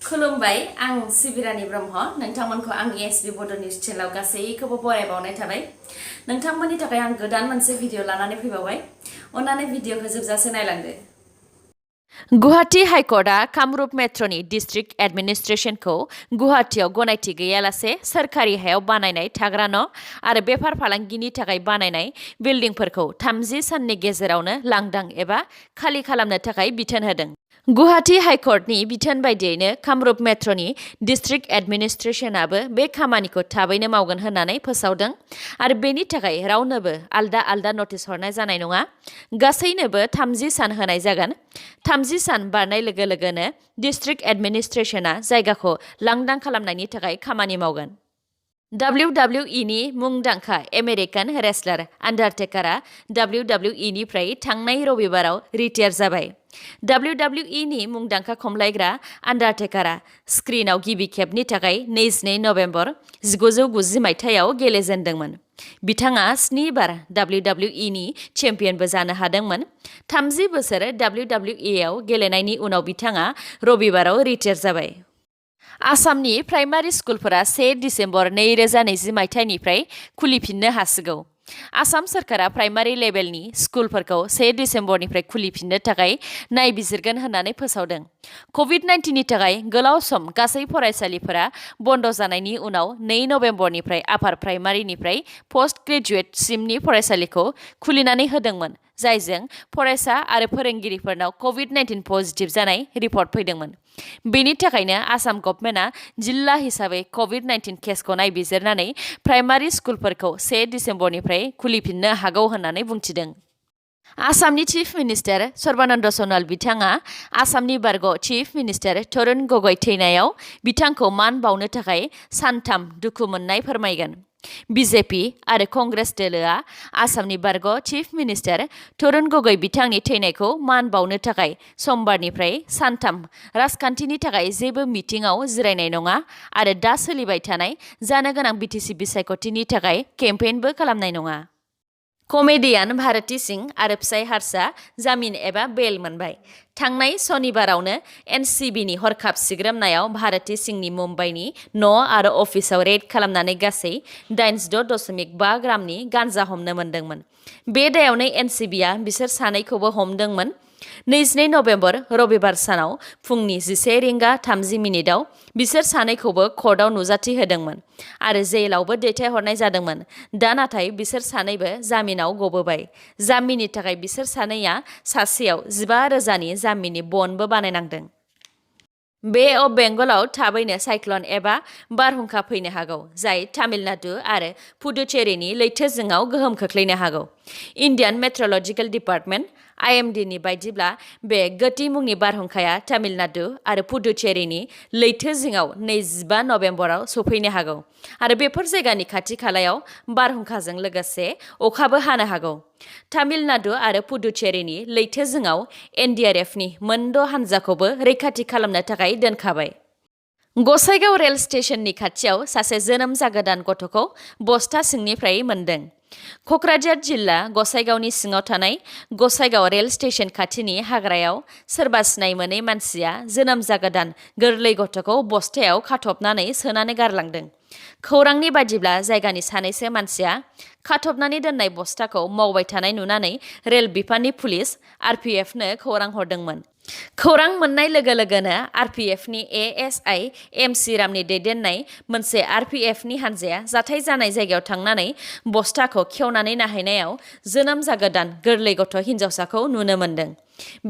खुलुमबाय आं सिबिरानि ब्रह्म नोंथांमोनखौ आंनि एसबी बड' निउज चेनेलाव गासैखौबो बरायबावनाय थाबाय नोंथांमोननि थाखाय आं गोदान मोनसे भिडिअ लानानै फैबावबाय अन्नानै भिडिअखौ जोबजासे नायलांदो गुवाहाटी हाइकर्टआ कामरुप मेट्र'नि डिस्ट्रिक्ट एडमिनिस्ट्रेशनखौ गुवाहाटीयाव गनायथि गैयालासे सोरखारि हायाव बानायनाय थाग्रा न' आरो बेफार फालांगिनि थाखाय बानायनाय बिल्डिंफोरखौ 30 साननि गेजेरावनो लांदां एबा खालि खालामनो थाखाय बिथोन होदों। गुवाहाटी हाइकर्टनि बिथोन बायदियैनो कामरुप मेट्र'नि डिस्ट्रिक्ट एडमिनिस्ट्रेशनाबो बे खामानिखौ थाबैनो मावगोन होननानै फोसावदों आरो बेनि थाखाय रावनोबो आलदा नटिस हरनाय जानाय नङा। गासैनोबो 30 सान होनाय जागोन। 30 सान बारनाय लोगो लोगोनो डिस्ट्रिक्ट एडमिनिस्ट्रेशना जायगाखौ लांदां खालामनायनि थाखाय खामानि मावगोन। WWE नि मुंदांखा आमेरिकान रेसलार आन्डारटेकारआ WWE निफ्राय थांनाय रबिबाराव रिटायार जाबाय। WWE नि मुंदांखा खमलायग्रा आन्डारटेकारआ स्क्रिनआव गिबि खेबनि थाखाय 22 नभेम्बर 1990 मायथाइयाव गेलेजेनदोंमोन। बिथाङा 7 बार WWE नि चेम्पियनबो जानो हादोंमोन। 30 बोसोर WWE आव गेलेनायनि उनाव बिथाङा रबिबाराव रिटायार जाबाय। आसामनि प्राइमारि स्कुलफोरा 1 दिसेम्बर 2020 मायथाइनिफ्राय खुलिफिननो हासिगौ। आसाम सोरखारा प्राइमारि लेभेलनि स्कुलफोरखौ 1 दिसेम्बरनिफ्राय खुलिफिननो थाखाय नायबिजिरगोन होननानै फोसावदों। कभिड-19नि थाखाय गोलाव सम गासै फरायसालिफोरा बन्द जानायनि उनाव 2 नभेम्बरनिफ्राय आपार प्राइमारिनिफ्राय पोस्ट ग्रेजुएटसिमनि फरायसालिखौ खुलिनानै होदोंमोन, जायजों फरायसा आरो फोरोंगिरिफोरनाव कभिड-19 पजिटिभ जानाय रिपर्ट फैदोंमोन। बेनि थाखायनो आसाम गभर्नमेन्टआ जिल्ला हिसाबै कभिड-19 केसखौ नायबिजिरनानै प्राइमारि स्कुलफोरखौ 1 दिसेम्बरनिफ्राय खुलिफिननो हागौ होननानै बुंथिदों। आसामनि चिफ मिनिस्टार सर्बानन्द सन'वाल बिथाङा आसामनि बारग' चिफ मिनिस्टार तरुण गगৈ थैनायाव बिथांखौ मान बावनो थाखाय सानथाम दुखु मोननाय फोरमायगोन। बिजेपि आरो कंग्रेस दोलोआ आसामनि बारग' चिफ मिनिस्टार तरुण गगৈ बिथांनि थैनायखौ मान बावनो थाखाय समबारनिफ्राय सानथाम राजखान्थिनि थाखाय जेबो मिटिंआव जिरायनाय नङा आरो दा सोलिबाय थानाय जानो गोनां बिटिसि बिसायख'थिनि थाखाय केम्पेइनबो खालामनाय नङा। कमेडियान भारती सिंह आरो फिसाय हारसा जामिन एबा बेल मोनबाय। थांनाय सनिबारावनो एनसिबिनि हरखाब सिग्रोमनायाव भारती सिंहनि मुम्बाइनि न' आरो अफिसाव रेड खालामनानै गासै 86.5 ग्रामनि गान्जा हमनो मोन्दोंमोन। बे दायावनो एनसिबिआ बिसोर सानैखौबो हमदोंमोन। 22 नभेम्बर रबिबार सानाव फुंनि 11:30 बिसोर सानैखौबो कर्टआव नुजाथि होदोंमोन आरो जेलावबो दैथायहरनाय जादोंमन। दा नाथाय बिसोर सानैबो जामिनाव गबोबाय। जामिननि थाखाय बिसोर सानैया सासेयाव 15,000नि जामिननि बन्डबो बानायनांदों। बे अफ बेंगलाव थाबैनो साइक्ल'न एबा बारहुंखा फैनो हागौ, जाय तामिलनाडु आरो पुडुचेरीनि लैथो जिङाव गोहोम खोख्लैनो हागौ। इन्डियान मेट्र'लजिकेल डिपार्टमेन्ट (IMD) नि बायदिब्ला बे गति मुंनि बारहुंखाया तामिलनाडु आरो पुडुचेरीनि लैथो जिङाव 25 नभेम्बराव सौफैनो हागौ आरो बेफोर जायगानि खाथि खालायाव बारहुंखाजों लोगोसे अखाबो हानो हागौ। तामिलनाडु आरो पुडुचेरीनि लैथो जिङाव NDRFनि मोन 6 हानजाखौबो रैखाथि खालामनो थाखाय दोनखाबाय। गसाइगाव रेल स्टेशननि खाथियाव सासे जोनोम जागोदान गथ'खौ बस्ता सिंनिफ्राय मोन्दों। क'क्राझार जिल्ला गसाइगावनि सिङाव थानाय गसाइगाव रेल स्टेशन खाथिनि हाग्रायाव सोरबा सिनाय मोनै मानसिया जोनोम जागोदान गोरलै गथ'खौ बस्तायाव खाथबनानै सोनानै गारलांदों। खौरांनि बायदिब्ला जायगानि सानैसो मानसिया खाथबनानै दोननाय बस्ताखौ मावबाय थानाय नुनानै रेल बिफाननि पुलिस RPFनो खौरां हरदोंमोन। खौरां मोननाय लोगो लोगोनो RPFनि ASI M श्रीरामनि दैदेननाय मोनसे RPFनि हानजाया जाथाय जानाय जायगायाव थांनानै बस्ताखौ खेवनानै नायहैनायाव जोनोम जागोदान गोरलै गथ' हिन्जावसाखौ नुनो मोन्दों।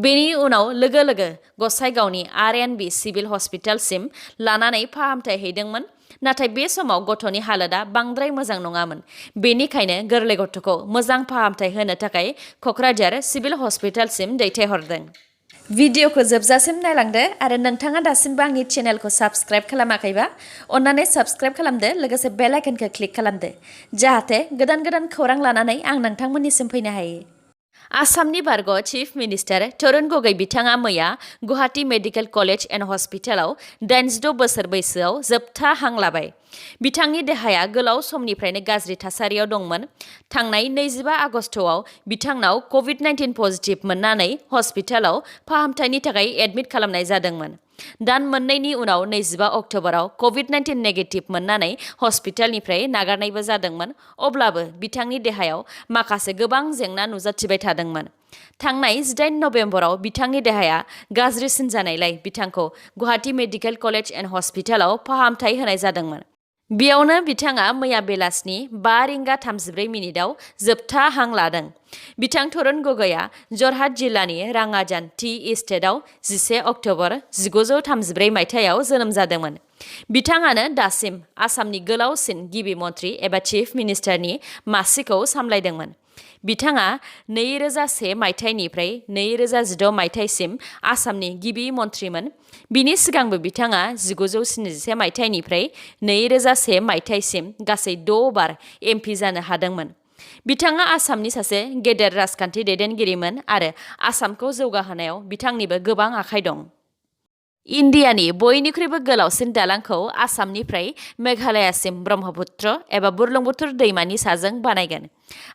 बेनि उनाव लोगो लोगो गसाइगावनि RNB सिभिल हस्पिटालसिम लानानै फाहामथाय हैदोंमोन। नाथाय बे समाव गथ'नि हालोदा बांद्राय मोजां नङामोन। बेनिखायनो गोरलै गथ'खौ मोजां फाहामथाय होनो थाखाय क'क्राझार सिभिल हस्पिटालसिम दैथायहरदों। भिडिअखौ जोबजासिम नायलांदो आरो नोंथाङा दासिमबो आंनि चेनेलखौ साबस्क्राइब खालामाखैबा अन्नानै साबस्क्राइब खालामदो, लोगोसे बेल आइकनखौ क्लिक खालामदो जाहाथे गोदान खौरां लानानै आं नोंथांमोननिसिम फैनो हायो। आसामनि बारग' चिफ मिनिस्टार तरुण गगৈ बिथाङा मैया गुवाहाटी मेडिकेल कलेज एन्ड हस्पिटालाव 86 बोसोर बैसोआव जोबथा हां लाबाय। बिथांनि देहाया गोलाव समनिफ्रायनो गाज्रि थासारियाव दंमोन। थांनाय 25 आगस्तआव बिथांनाव कभिड-19 पजिटिभ मोननानै हस्पिटालाव फाहामथायनि थाखाय एडमिट खालामनाय जादोंमोन। दान मोननैनि उनाव 25 अक्ट'बराव COVID-19 नेगेटिभ मोननानै हस्पिटालनिफ्राय नागारनायबो जादोंमोन। अब्लाबो बिथांनि देहायाव माखासे गोबां जेंना नुजाथिबाय थादोंमोन। थांनाय 18 नबेम्बराव बिथांनि देहाया गाज्रिसिन जानायलाय बिथांखौ गुवाहाटी मेडिकेल कलेज एन्ड हस्पिटालाव फाहामथाय होनाय जादोंमोन। बेयावनो बिथाङा मैया बेलासिनि 5:34 जोबथा हां लादों। बिथां तरुण गगैआ जरहाट जिल्लानि राङाजान टि इस्टेटआव 11 अक्ट'बर 1934 मायथाइयाव जोनोम जादोंमोन। बिथाङानो दासिम आसामनि गोलावसिन गिबि मन्थ्रि एबा चिफ मिनिस्टारनि मासिखौ सामलायदोंमोन। बिथाङा 2001 मायथाइनिफ्राय 2016 मायथाइसिम आसामनि गिबि मन्थ्रिमोन। बिनि सिगांबो बिथाङा 1971 मायथाइनिफ्राय 2001 मायथाइसिम गासै 6 बार MP जानो हादोंमोन। बिथाङा आसामनि सासे गेदेर राजखान्थि दैदेनगिरिमोन आरो आसामखौ जौगाहोनायाव बिथांनिबो गोबां आखाइ दं। इन्डियानि बयनिख्रुइबो गोलावसिन दालांखौ आसामनिफ्राय मेघालयासिम ब्रह्मपुत्र एबा बुरलुंबुथुर दैमानि साजों बानायगोन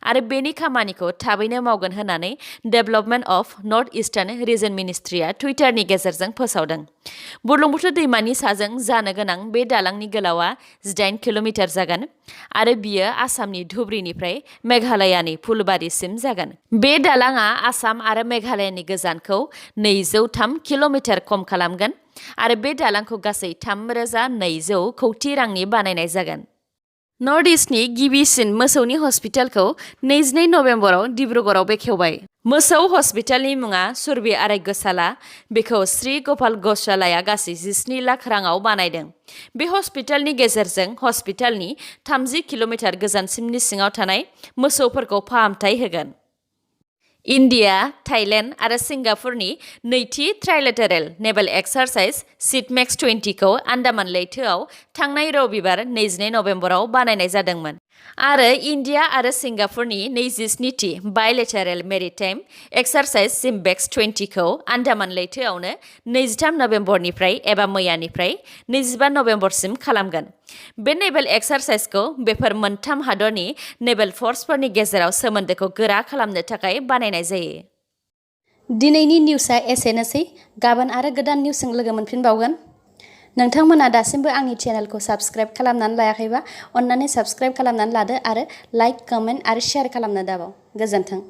आरो बेनि खामानिखौ थाबैनो मावगोन होननानै development of north eastern region मिनिस्ट्रिया टुइटारनि गेजेरजों फोसावदों। बुरलुंबुथुर दैमानि साजों जानो गोनां बे दालांनि गोलावआ 18 किल'मिटार जागोन आरो बियो आसामनि धुब्रीनिफ्राय मेघालयानि फुलबारीसिम जागोन। बे दालांआ आसाम आरो मेघालयानि गोजानखौ 203 किल'मिटार खम खालामगोन आरो बे दालांखौ गासै 3,200 कौटि रांनि बानायनाय जागोन। नर्थ इस्टनि गिबिसिन मोसौनि हस्पिटालखौ 22 नबेम्बराव डिब्रुगड़आव बेखेवबाय। मोसौ हस्पिटालनि मुङा सुरभि आरोग्यशाला। बेखौ श्री गपाल गौशालाया गासै 17 लाख राङाव बानायदों। बे हस्पिटालनि गेजेरजों हस्पिटालनि 30 किल'मिटार गोजानसिमनि सिङाव थानाय मोसौफोरखौ फाहामथाय होगोन। इन्डिया, थाइलेन्ड आरो सिंगापुरनि नैथि ट्राइलेटेरेल नेभेल एक्सारसाइज सिटमेक्स 20 खौ आन्डामान लैथोआव थांनाय रबिबार 22 नबेम्बराव बानायनाय जादोंमोन आरो इन्डिया आरो सिंगापुरनि 27थि बायलेटेरेल मेरिटाइम एक्सारसाइज सिम्बेक्स 20 खौ आन्डामान लैथोआवनो 23 नबेम्बरनिफ्राय एबा मैयानिफ्राय 25 नबेम्बरसिम खालामगोन। बे नेभेल एक्सारसाइजखौ बेफोर मोनथाम हादरनि नेभेल फर्सफोरनि गेजेराव सोमोन्दोखौ गोरा खालामनो थाखाय बानायनाय जायो। दिनैनि निउसआ एसेनोसै। गाबोन आरो गोदान निउसजों लोगो मोनफिनबावगोन। नोंथांमोना दासिमबो आंनि चेनेलखौ साबस्क्राइब खालामनानै लायाखैबा अन्नानै साबस्क्राइब खालामनानै लादो आरो लाइक, कमेन्ट आरो शेयार खालामनो दाबाव। गोजोन्थों।